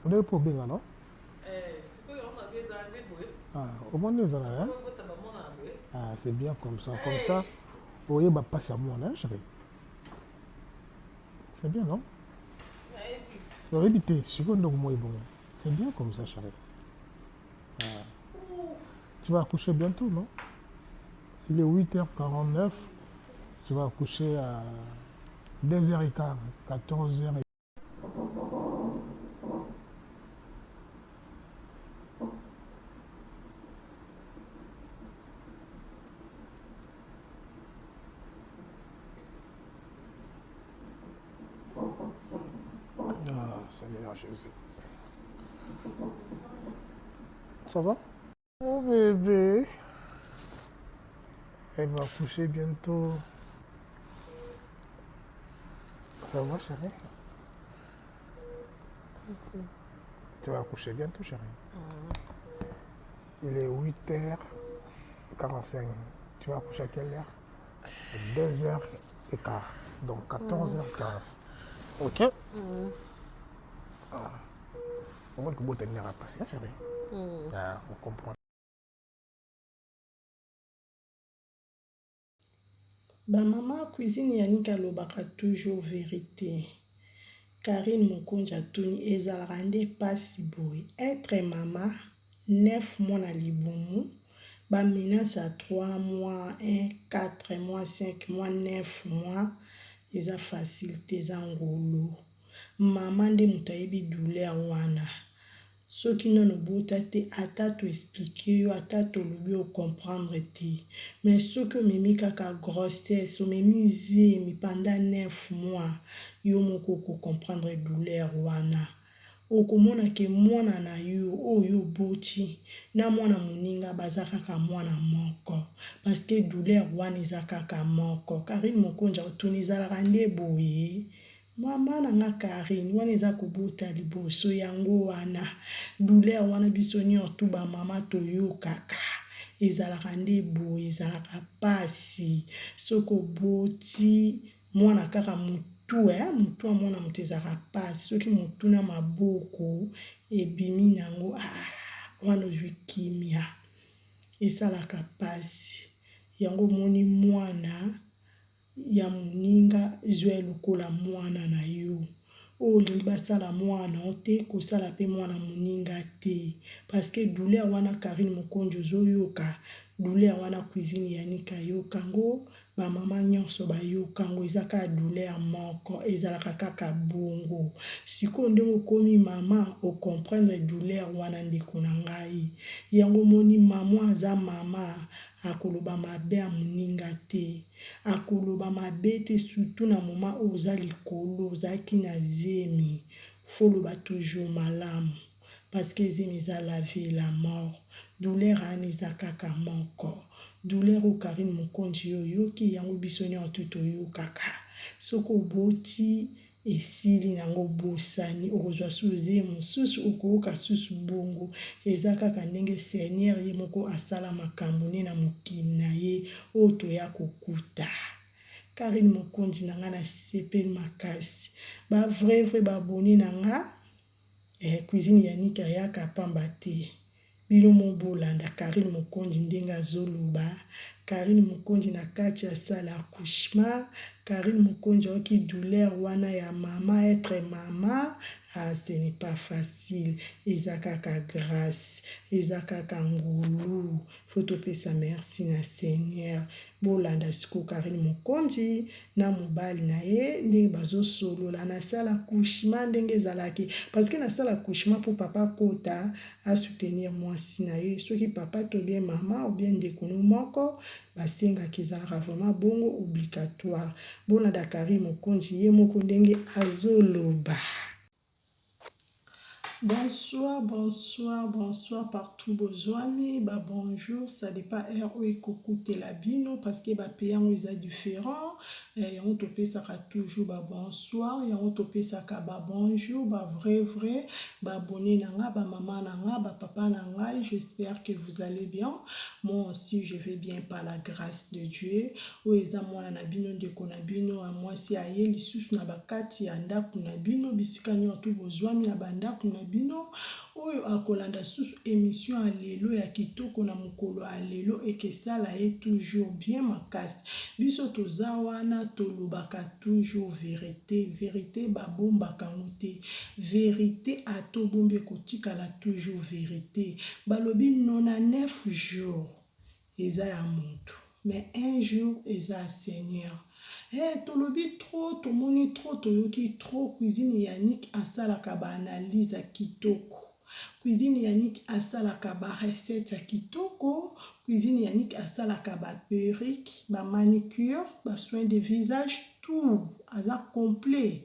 Ndenge mpo obenga no? Ah, omoni ezala hein? Ah, c'est bien comme ça. Comme ça, oyeba pasi ya mwana, hein, chérie? C'est bien, non? Oyebi te, sikoyo ndoko moi bongo. C'est bien comme ça, chérie. Ah. Tu vas accoucher bientôt, non? Il est 8h49. Tu vas accoucher à 2h15, 14h. Ah, Seigneur Jésus. Ça va? Oh bébé. Elle va coucher bientôt. Ça va, chérie? Tu vas accoucher bientôt, chérie. Il est 8h45. Tu vas accoucher à quelle heure? 2h15. Donc 14h15. Ok? Ah. Comment que vous tenir à passer, chérie? Ah, on comprend. Ba maman cuisine Yannick alobaka toujours verite. Carine Mokonzi atuni ezalaka nde pasi boye etre maman 9 mois na libumu ba menace ya 3 mois 1 4 mois 5 mois 9 mois eza facile te eza ngolu maman nde moto ayebi douleur wana Soki nanu obota te ata to expliquer yo ata tolobi o comprendre te mais soki omemi kaka grossesse omemi zemi pendant 9 mois yo moko oko comprendre douleur wana okomona ke mwana na yo oyo oboti na mwana moninga baza kaka mwana moko parce que douleur wana eza kaka moko Carine Mokonzi akotuna ezalaka nde boye? Maman na nga Carine wana eza kobota liboso yango wana douleur wana biso nionto ba maman toyokaka ezalaka nde boye ezalaka pasi soki oboti mwana kaka mutu eh mutu ya mwana mutu ezalaka pasi soki mutu na maboko ebimi nango ah wana ozui kimia esalaka pasi yango omoni mwana ya moninga zua ye lokola muana na yo oyo olingi basala muana na yo te kosala pe muana moninga te parce que douleur wana Carine Mokonzi ozoyoka douleur wana cuisine Yannick ayoka ngo ba maman nionso bayoka ngo eza kaka douleur moko ezalaka kaka bongo sikoyo ndenge okomi maman o comprendre douleur wana ndeko na ngai yango omoni maman aza maman Akoloba mabe ya muninga te. Akoloba mabe te surtout na moment oyo oza likolo ozalaki na zemi faut oloba toujours malamu parce que zemi eza la vie et la mort douleur wana eza kaka moko douleur oyo Carine Mokonzi yo oyoki yango biso nionso toyokaka soki oboti Esili nango obosani okozwa susu zemi mosusu okoyoka susu bongo eza kaka ndenge seigneur ye moko asala makambu ne na mokili na ye oyo toya kokuta Carine mokonzi na nga na sepeli makasi ba vrai vrai ba abonne na nga eh cuisine Yannick ayaka pamba te Bino moko bolanda Carine Mokonzi ndenge azoloba, Carine Mokonzi na kati ya salle accouchement, Carine Mokonzi ayoki douleur wana ya mama, etre mama ah ce n'est pas facile, eza kaka grace, eza kaka ngolu, faut topesa merci na Seigneur. Bolanda sikoyo Carine Mokonzi na mobali na ye ndenge bazo solola na salle accouchement ndenge ezalaki parce que na salle accouchement po papa akota a soutenir mwasi na ye soki papa to bien mama ou bien ndeko no moko basengaka ezalaka vraiment bongo obligatoire bolanda Carine Mokonzi ye moko ndenge azoloba. Bonsoir bonsoir bonsoir partout bozwami ba bonjour ça dépend heure oyo ekokutela bino parce que ba pays yango eza différent. Eh, yango topesaka toujours ba bonsoir, yango topesaka ba bonjour, ba vrai vrai, ba abonné na nga, ba maman na nga, ba papa na ngai. J'espère que vous allez bien. Moi aussi je vais bien par la grâce de Dieu. Oyo eza mwana na bino, ndeko na bino ya mwasi aye lisusu na bakati ya ndako na bino, bisika nyonso bozwami na bandako na bino. Oyo akolanda susu emission ya lelo ya kitoko na mokolo ya lelo ekesala ye toujours bien makasi. Biso toza wana tolobaka toujours verite, verite babombaka yango te, verite ata obombi ekotikala toujours verite. Balobi 99 jours eza ya mutu mais un jour eza ya seigneur. Eh tolobi trop, tomoni trop, toyoki trop. Cuisine Yannick asalaka ba analyse ya kitoko. Cuisine Yannick asalaka ba recette ya kitoko. Cuisine Yannick asalaka ba perruque, ba manicure, ba soins de visage, tout. Aza complet.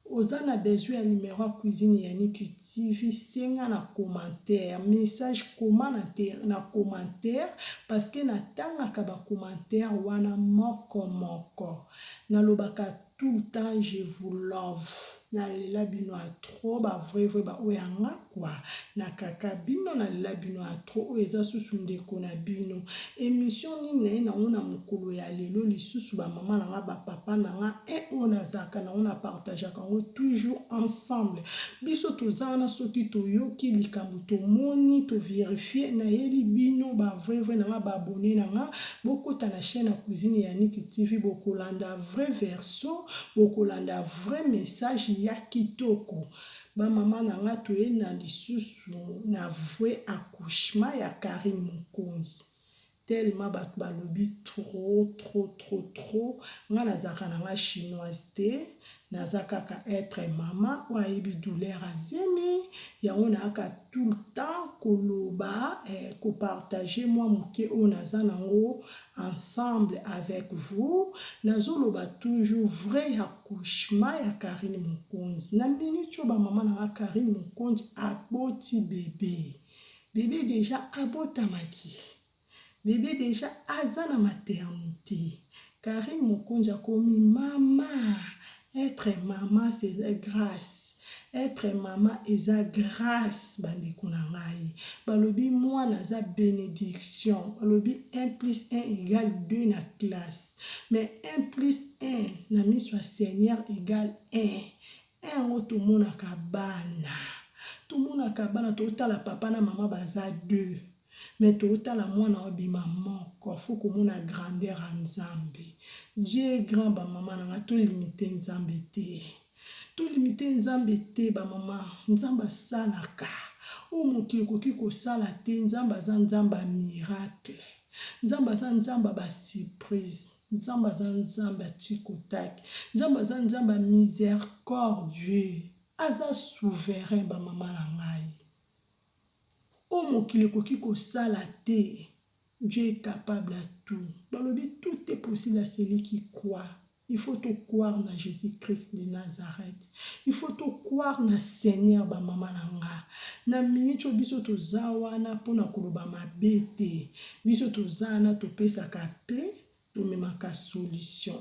Oza na besoin ya numero ya Cuisine Yannick TV, senga na commentaire, message koma na, na commentaire parce que natangaka ba commentaire wana moko moko. Nalobaka tout le temps je vous love. Nalela bino ya trop ba vrai vrai ba oyo ya nga quoi. Na kaka bino nalela bino ya trop oyo eza susu ndeko na bino. Emission nini naye nango na mokolo ya lelo lisusu ba mama na nga ba papa na nga e oyo nazalaka nango na partageaka yango toujours ensemble. Biso toza wana soki toyoki likambo tomoni to verifier nayeli bino ba vrai vrai na nga ba abonné na nga bokota na chaîne ya Cuisine Yannick TV bokolanda vrai verso bokolanda vrai message ya kitoko. Ba mama na nga toye na lisusu na vrai accouchement ya Carine Mokonzi tellement bato balobi trop trop trop trop. Nga nazalaka na nga chinoise te, naza kaka être mama oyo ayebi douleur azemi yango nayaka tout le temps koloba kopartage mwa moke oyo naza nango ensemble avec vous. Nazoloba toujours vrai accouchement ya Carine Mokonzi. Na minute oyo ba mama na nga Carine Mokonzi aboti bébé. Bébé déjà abotamaki. Bébé déjà aza na maternité. Carine Mokonzi akomi mama. Être maman c'est grâce. Être maman eza grâce bandeko na ngai. Balobi mwana aza bénédiction. Balobi 1 plus 1 égale 2 na classe. Mais 1 plus 1 na miso ya Seigneur égale 1. 1 yango tomonaka bana. Tomonaka bana totala papa na mama baza 2. Mais totala mwana obima moko. Faut komona grandeur ya Nzambe. Dieu est grand ba mama na nga tolimite Nzambe te. Tolimite Nzambe te ba mama. Nzambe asalaka. Oyo mokili ekoki kosala te, Nzambe aza Nzambe ya miracle. Nzambe aza Nzambe ya ba surprise. Nzambe aza Nzambe ya tikotaki. Nzambe aza Nzambe ya miséricordieux. Aza souverain ba mama na ngai. Oyo mokili ekoki kosala te, Dieu est capable à tout. Balobi tout est possible à celui qui croit. Il faut to croire na Jésus-Christ de Nazareth. Il faut to croire na Seigneur ba mama na nga. Na minute oyo biso toza wana mpona koloba mabe te. Biso toza wana topesaka pe tomemaka solution.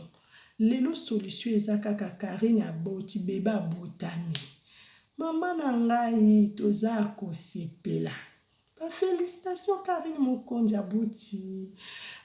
Lelo solution eza kaka Carine aboti bebe abotami. Mama na ngai toza kosepela. Ba félicitations Carine Mokonzi aboti.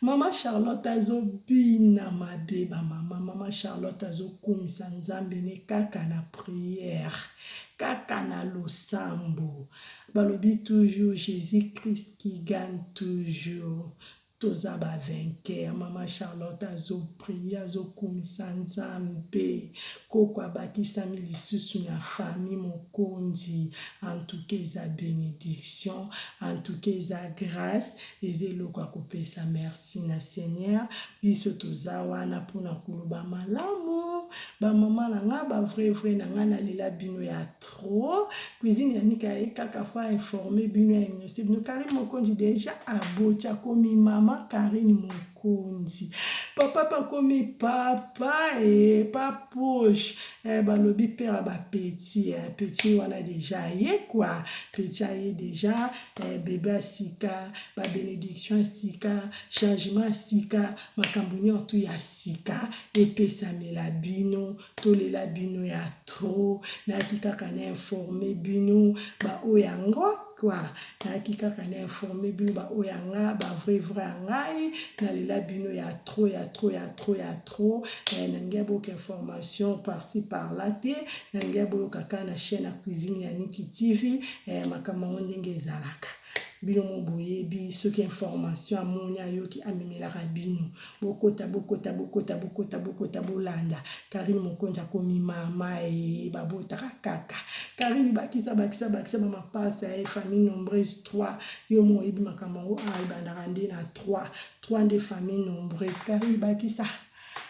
Mama Charlotte azobina mabe ba mama. Mama Charlotte azokumisa Nzambe ne kaka na prière, kaka na losambo. Balobi toujours Jésus-Christ qui gagne toujours. Toza ba vainqueur. Mama Charlotte azoprie, azokumisa Nzambe. Koko abakisami lisusu na famille Mokonzi. En tout cas eza bénédiction, en tout cas eza grâce, eza eloko ya kopesa merci na Seigneur. Biso toza wana mpona koloba malamu. Ba mama na nga, ba vrai vrai na nga, nalela bino ya trop. Cuisine ya Nika ye kaka fa informer bino ya émission bino. Carine Mokonzi déjà aboti akomi mama Carine Mokonzi. Mokonzi papa pe akomi papa e papoche eh, balobi père ya ba petit eh, petit wana deja aye quoi, petit aye deja eh, bebe ya sika, ba benediction ya sika, changement ya sika, makambo nyonso ya sika epesamela bino. Tolela bino ya trop, nayaki kaka na informe bino ba oyo yango quoi, nayaki kaka na informe bino ba oyo ya nga, ba vrai vrai ya ngai, nalela bino ya trop ya trop ya trop ya trop. Eh, nalingi boyoka information par ci par là te, nalingi boyoka kaka na chaîne ya Cuisine ya Niki TV, eh, makambo yango ndenge ezalaka. Bino mo boyebi soki information amoni ayoki amemelaka bino. Bokota bokota bokota bokota bokota bolanda Carine Mokonzi akomi mama ee babotaka kaka Carine bakisa bakisa bakisa ba mapasa ye famille nombreuse 3 yo mo oyebi makambo yango awa ebandaka nde na 3 3 nde famille nombreuse Carine bakisa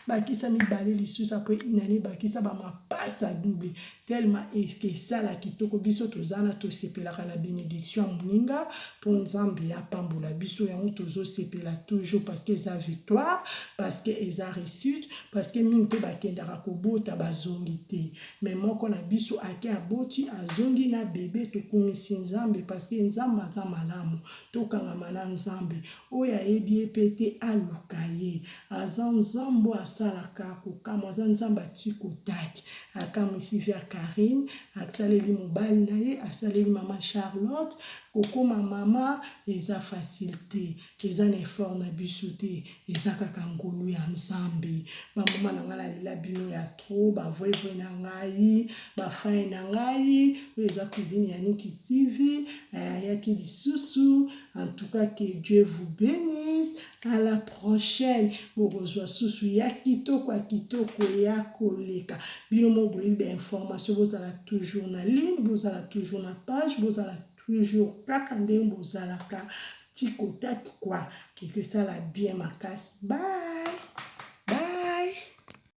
bakisa mibale lisusu apres une année bakisa ba mapasa double tellement esala kitoko biso toza na tosepelaka na benediction ya moninga mpo Nzambe apambola biso yango tozosepela toujours parce que eza victoire, parce que eza réussite, parce que mingi mpe bakendaka kobota bazongi te, mais moko na biso ake aboti azongi na bebe. Tokumisi Nzambe parce que Nzambe aza malamu. Tokangama na Nzambe, oyo ayebi ye mpe te aluka ye. Aza Nzambe oyo asalaka kokamwa, aza Nzambe atikotaki akamwisi via Carine, asaleli mobali na ye, asaleli mama Charlotte. Kokoma mama eza facile te, eza na effort na biso te, eza kaka ngolu ya Nzambe. Ba mama na ngai nalela bino ya trop, ba vrai vrai na ngai, ba fan na ngai. Oyo eza Cuisine ya Niki TV, ayaki lisusu. En tout cas que Dieu vous bénisse. À la prochaine. Bokozwa susu ya kitoko ya kitoko ya koleka. Bino mo boyebi ba information, bozala toujours na ligne, bozala toujours na page, bozala toujours kaka ndenge bozalaka tikotaki quoi, keke esala bien makasi. Bye.